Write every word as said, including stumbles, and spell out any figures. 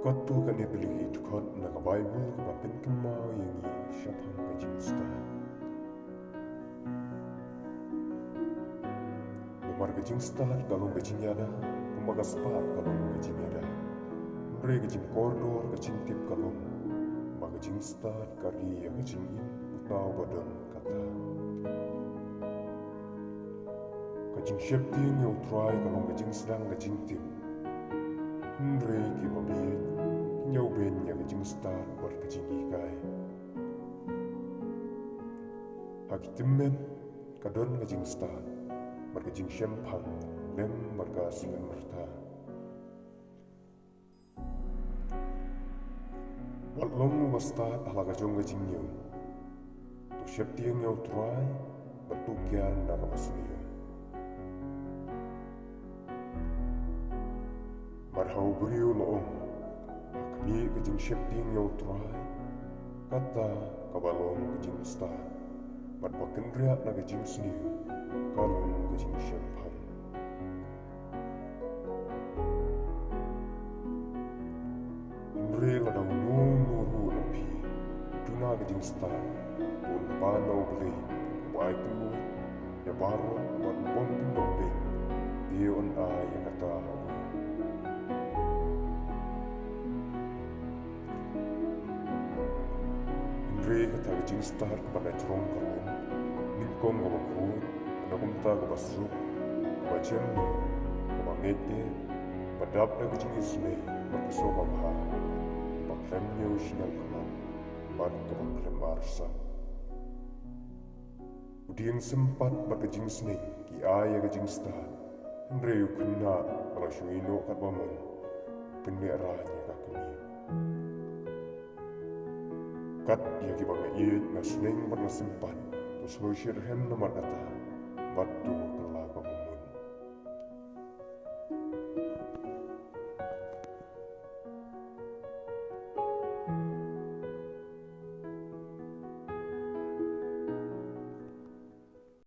Katto katne tylli ki dkhot na ka Baibl kaba pynkynmaw ïa ngi shaphang ka jingstad. Namar ka jingstad ka long ka jingïada, kumba ka spah ka long ka jingïada. Hynrei ka jingkordor ka jingtip ka long ba ka jingstad ka ri ïa ka jingim uta uba don kata. Ka jingsheptieng ïa U Trai ka long ka jingsdang ka jingtip. Hynrei kiba bieit kin ïoh beiñ ïa ka jingstad bad ka jinghikai. Ha ki tymmen ka don ka jingstad bad ka jingshemphang lem bad ka sngewmyrta. Wat long uba stad ha la ka jong ka jingïew. To sheptieng ïa U Trai bad to kiar na kaba sniew. Bad ha u briew la ong, ha khmih ka jingsheptieng ïa U Trai, kata kaba long ka jingstad. Bad ba kynriah na ka jingsniew ka long ka jingshemphang. Hynrei lada uno uno ruh na phi u duna ka jingstad, to un pan na U Blei uba ai kylluid ïa baroh bad u bym pyndonkam, te un ai ïa kata ha u. Hynrei kata ka jingstad kaba na jrong ka long nyngkong kaba khuid, kata kumta kaba suk, kaba jem, kaba ngeit eh, ba dap da ka jingisynei bad ka sngewbha, kaba khlem ñiew shnong khlem bad kaba khlem arsap. U dieng sympat bad ka jingsneng ki ai ïa ka jingstad, hynrei u khynnah ba la shu ïehnoh katba mon u pynlehrain ïa ka kmie. Kat ïa kiba nga ïeit, nga sneng bad nga sympat, to sngewsih rhem namar kata, bad to